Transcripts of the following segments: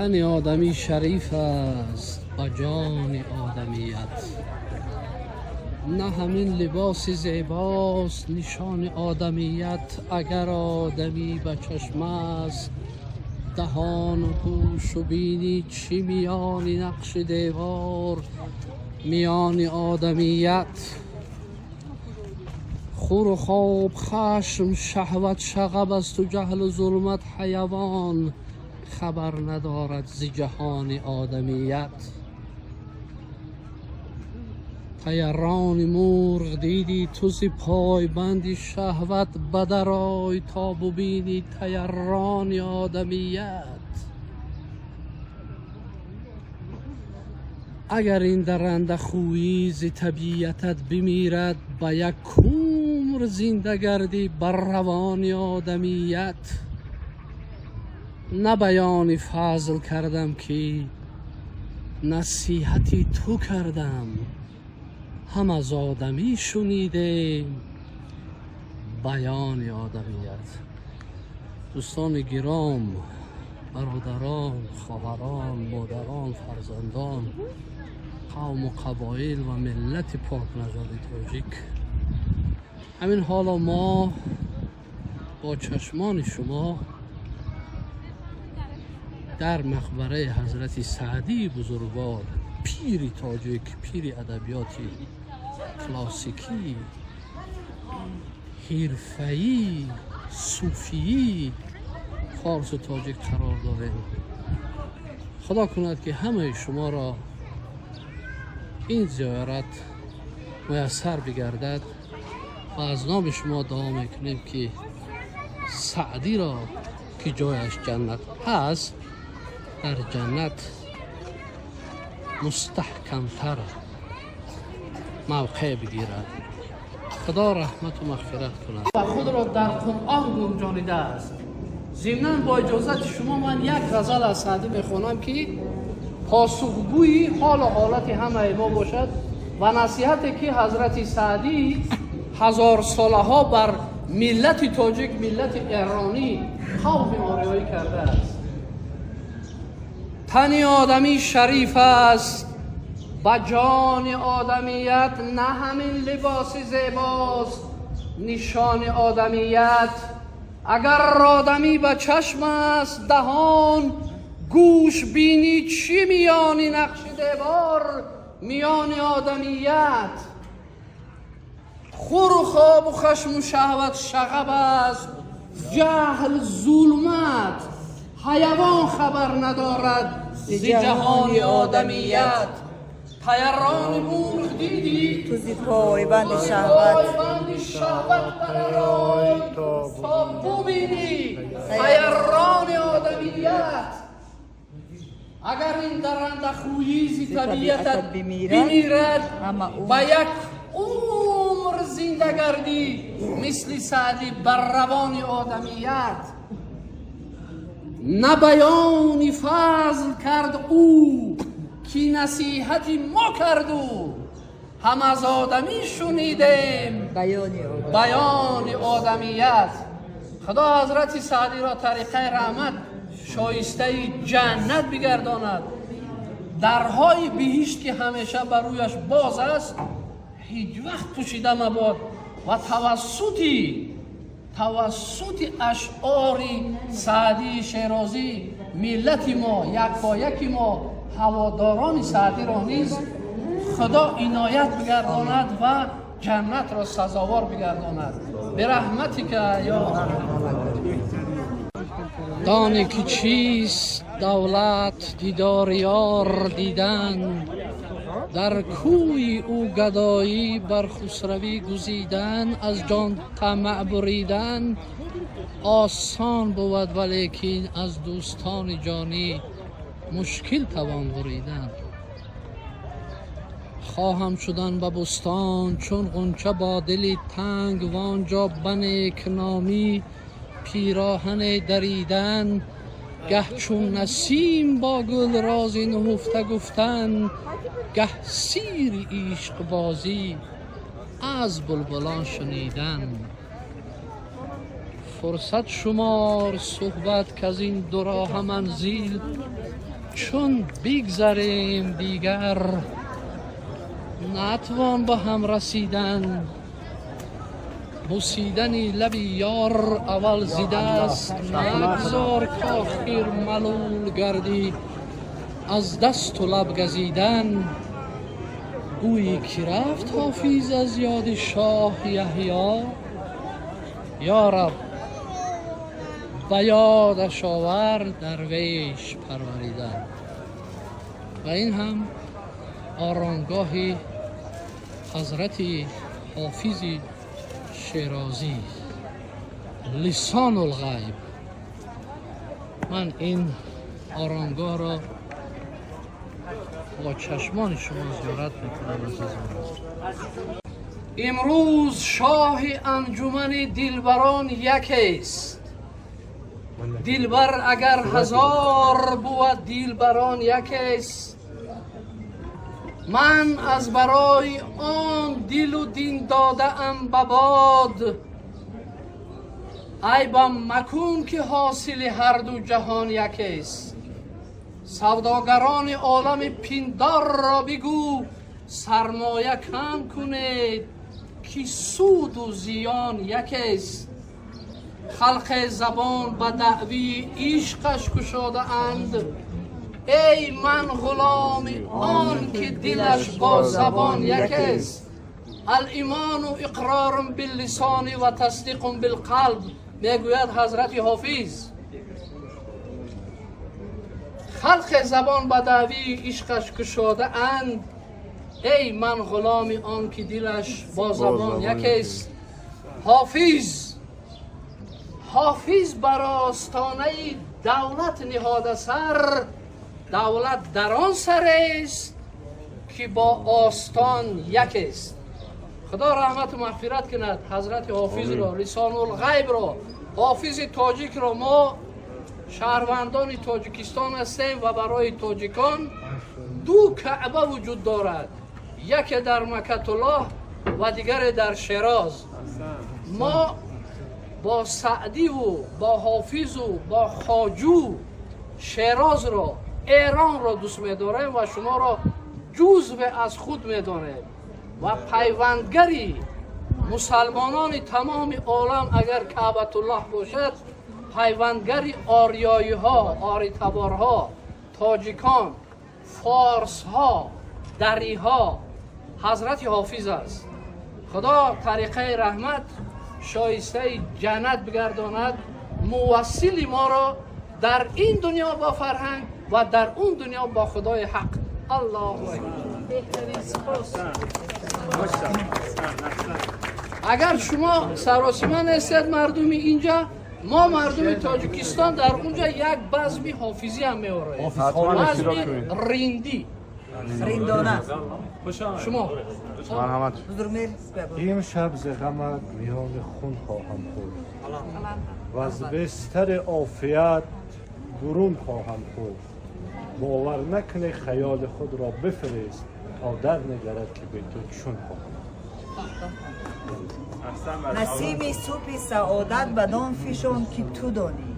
Тани одамӣ шариф аст ба ҷони одамият, на ҳамин либоси зебост нишони одамият. Агар одамӣ ба чашм аст, даҳону гӯшу бинӣ, чӣ миёни нақши девор, миёни одамият? Хӯру хоб, хашм, шаҳват шағаб асту ҷаҳлу зулмат, ҳайвон хабар надорад зи ҷаҳони одамият. Тайрони мурғ дидӣ ту зи пойбанди шаҳват, бадарой то бубинӣ тайрони одамият. Агар ин дарандахӯӣ зи табиатат бимирад, ба як умр зинда гардӣ бар равони одамият. На баёни фазл кардам, ки насиҳати ту кардам, ҳам аз одамӣ шунидем баёни одамият. Дӯстони гиром, бародарон, хоҳарон, модарон, фарзандон, қавму қабоил ва миллати покнажоди тоҷик, ҳамин ҳоло мо бо чашмони шумо дар мақбараи ҳазрати Саъдии бузургвор, пири тоҷик, пири адабиёти классикӣ, ҳирфаӣ, суфиӣ форсу тоҷик қарор дорем. Худо кунад, ки ҳамаи шуморо ин зиёрат муяссар бигардад ва аз номи шумо дуо мекунем, ки Саъдиро, ки ҷояш ҷаннат ҳаст, дар ҷаннат мустаҳкамтар мавқеъ бигирад, Худо раҳмату мағфират кунад ва худро дар Қуръон гунҷонидааст. Зимнан бо иҷозати шумо ман як ғазал аз Саъдӣ мехонам, ки посухгӯи ҳолу ҳолати ҳамаи мо бошад ва насиҳате, ки ҳазрати Саъдӣ ҳазорсолаҳо бар миллати тоҷик, миллати эронӣ, қавми ориёӣ кардааст. Тани одамӣ шариф аст ба ҷони одамият, на ҳамин либоси зебост нишони одамият. Агар одамӣ ба чашм аст, даҳон, гӯш, бинӣ, чӣ миёни нақши девор, миёни одамият? Хӯру хобу хашму шаҳват шағаб аст, ҷаҳл зулмат, ҳайвон хабар надорад зи ҷаҳони одамият. Тайрони мурғ дидӣ ту зи пойбанди шаҳват, пойбанди шаҳват, барарой то бубинӣ тайрони одамият. Агар ин дарандахӯӣ зи табиатат бимирад, ба як умр зинда гардӣ мисли Саъдӣ бар равони одамият. На баёни фазл кард ӯ, ки насиҳати мо карду, ҳам аз одамӣ шунидем баёни одамият. Худо ҳазрати Саъдиро тариқаи раҳмат шоистаи ҷаннат бигардонад. Дарҳои биҳишт, ки ҳамеша бар рӯяш боз аст, ҳеҷ вақт пӯшида мабод ва тавассути ашъори Саъдии Шерозӣ миллати мо, якояки мо, ҳаводорони Саъдиро низ Худо иноят бигардонад ва ҷаннатро сазовор бигардонад. Бираҳматика ё. Доне ки чист давлат, дидори ёр дидан, дар кӯи ӯ гадоӣ бар хусравӣ гузидан, аз ҷон тамаъ буридан осон бувад, валекин аз дӯстони ҷонӣ мушкил тавон буридан. Хоҳам шудан ба бӯстон чун ғунча бо дили танг, вонҷо ба некномӣ пироҳане даридан, гаҳ чун насим бо гул рози нуҳуфта гуфтан, гаҳ сири ишқбозӣ аз булбулон шунидан. Фурсат шумор суҳбат, каз ин дуроҳа манзил. Чун бигзарем, дигар натвон ба ҳам расидан. Бусидани лаби ёр аввал зи даст нагзор, к-охир малул гардӣ аз дасту лаб газидан. Гӯӣ ки рафт Ҳофиз аз ёди шоҳ Яҳё. Ё Раб, ба ёдаш овар дарвеш парваридан. Ва ин ҳам оромгоҳи ҳазрати Ҳофизи Шерозӣ, Лисонулғайб. Ман ин оромгоҳро бо чашмони шумо зиёрат мекунам, азизон. Имрӯз шоҳи анҷумани дилбарон якест. Дилбар агар ҳазор бувад, дилбарон якест. Ман аз барои он дилу дин додаам ба бод. Айбам макун, ки ҳосили ҳарду ҷаҳон якест. Савдогарони олами пиндорро бигӯ, сармоя кам кунед, ки суду зиён якест. Халқе забон ба даъвии ишқаш кушодаанд. Эй ман ғуломи он ки дилаш бо забон якест. الإيمان إقرار باللسان وتصديق بالقلب, мегӯяд ҳазрати Ҳофиз. Халқе забон ба даъвии ишқаш кушодаанд. Эй ман ғуломи он ки дилаш бо забон якест. Ҳофиз, Ҳофиз бар остонаи давлат ниҳода сар. Давлат дар он сарест, ки бо остон якест. Худо раҳмату мағфират кунад ҳазрати Ҳофизро, Лисонулғайбро, Ҳофизи тоҷикро. Мо шаҳрвандони Тоҷикистон ҳастем ва барои тоҷикон ду Каъба вуҷуд дорад: яке дар Макатуллоҳ ва дигаре дар Шероз. Мо бо Саъдиву бо Ҳофизу бо Хоҷу Шерозро, Эронро дӯст медорем ва шуморо ҷузве аз худ медонем. Ва пайвандгари мусалмонони тамоми олам агар Каъбатуллоҳ бошад, пайвандгари ориёиҳо, оритаборҳо, тоҷикон, форсҳо, дариҳо ҳазрати Ҳофиз аст. Худо тариқаи раҳмат, шоистаи ҷаннат бигардонад мувассили моро дар ин дунё бо фарҳанг ва дар он дунё бо Худои ҳақ. Аллоҳу акбар! Беҳтарин, сипос. Агар шумо саросима нестед, мардуми инҷа, мо мардуми Тоҷикистон дар унҷа як базми ҳофизӣ ҳам меороем, базми риндӣ. Риндона. Шумо. Марҳамат. Бузургмер. Имшаб зи ғамат миёни хун хоҳам хӯрд ва аз бистари офият бурун хоҳам хӯрд. Бовар накунӣ, хаёли худро бифирист, то дар нигарад, ки бе ту чун хоҳам. Насими субҳи саодат бадон фишон, ки ту донӣ.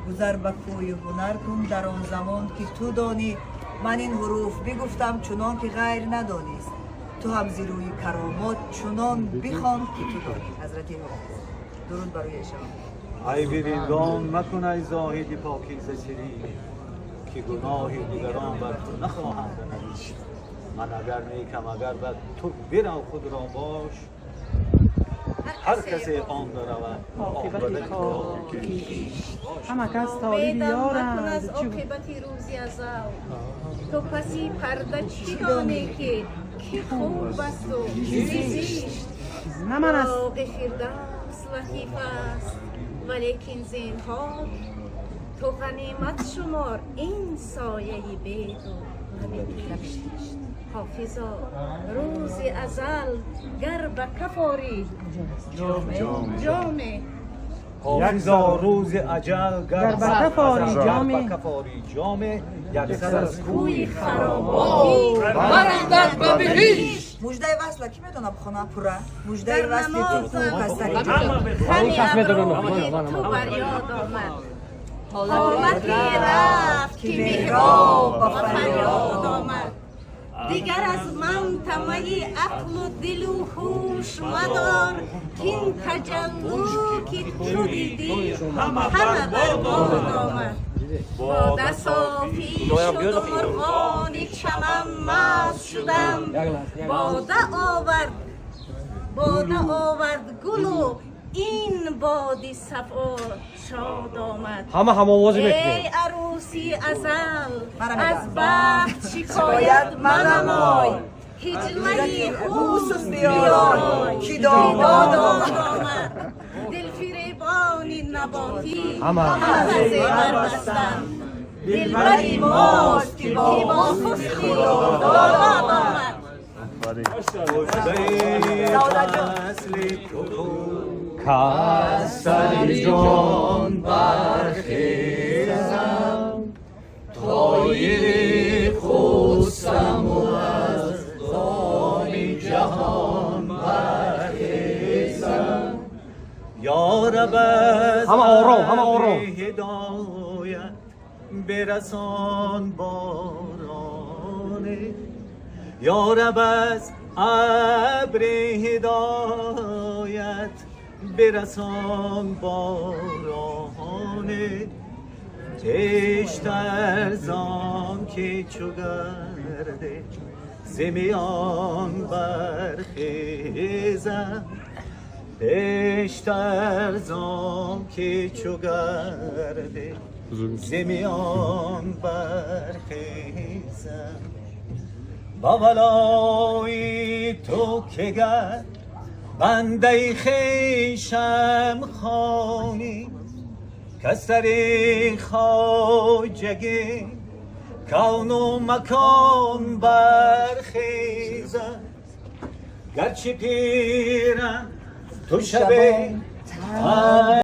Гузар ба кӯи ҳунар кун дар он замон, ки ту донӣ. Ман ин ҳуруф бигуфтам чунон, ки ғайр надонист. Ту ҳам зи рӯи каромот чунон бихон, ки ту донӣ. Ҳазрати Ҳофиз, дуруд бар рӯи эшон. Айби риндон макун, ай зоҳиди покиза сиришт, ки гуноҳи дигарон бар ту нахоҳанд навишт. Ман агар некам, агар бад, ту бирав, худро бош. Ҳар касе он даравад, оқибати кор. Ҳама кас толиби Умедам макун ёранд. аз оқибати рӯзи азал. Ту паси парда чӣ донӣ, ки кӣ хуб асту кӣ зишт? На ман аз Боғи Фирдавс латиф аст, валекин зинҳор ту ғанимат шумор ин сояи беду ҳамин. Ҳофизо, рӯзи азал гар ба каф орӣ ҷоме. Ҳофизо, рӯзи аҷал гар Гар ба каф орӣ гар ҷоме. ба каф орӣ ҷоме, яксар аз кӯи хароботӣ барандад ба биҳишт. Муждаи васла ки медонам, хона пурра муждаи Дар васли ту намозам пастари. Хами абрӯи ту бар ёд омад. Ҳолате рафт, ки меҳроб ба фарёд омад. Дигар аз ман тамаи ақлу дилу ҳуш мадор, кин таҷаллу, ки ту дидӣ, ҳама барбод омад. Бода софӣ шуду мурғони чаман маст шуданд. Бода овард, бода овард гулу ин боди сафо шод омад. Ҳама ҳамовозӣ Эй мекунем. Арӯси азал, Мана аз мегам. бахт шикоят манамой, ҳиҷлаи ҳусн биёрой, ки домод омад. Дилфиребони наботӣ Ҳама. Ҳама зевар бастанд, дилбари мост, ки бо ҳусни худодод омад. Саодат ҷон. Асли ту Кас сари ҷон бархезам, тоири хусаму аз доми ҷаҳон бархезам. Ё раб, аз Ҳама ором, ҳама ором. абри ҳидоят бирасон бороне, ё раб, аз абри ҳидоят бирасон бороне, пештар зон ки чу гарде зи миён бархезам, пештар зон ки чу гарде зи миён бархезам. Ба валои ту ки гар бандаи хешам хонӣ, касари хоҷагӣ кавну макон бархезам. Гарчи пирам, ту шабе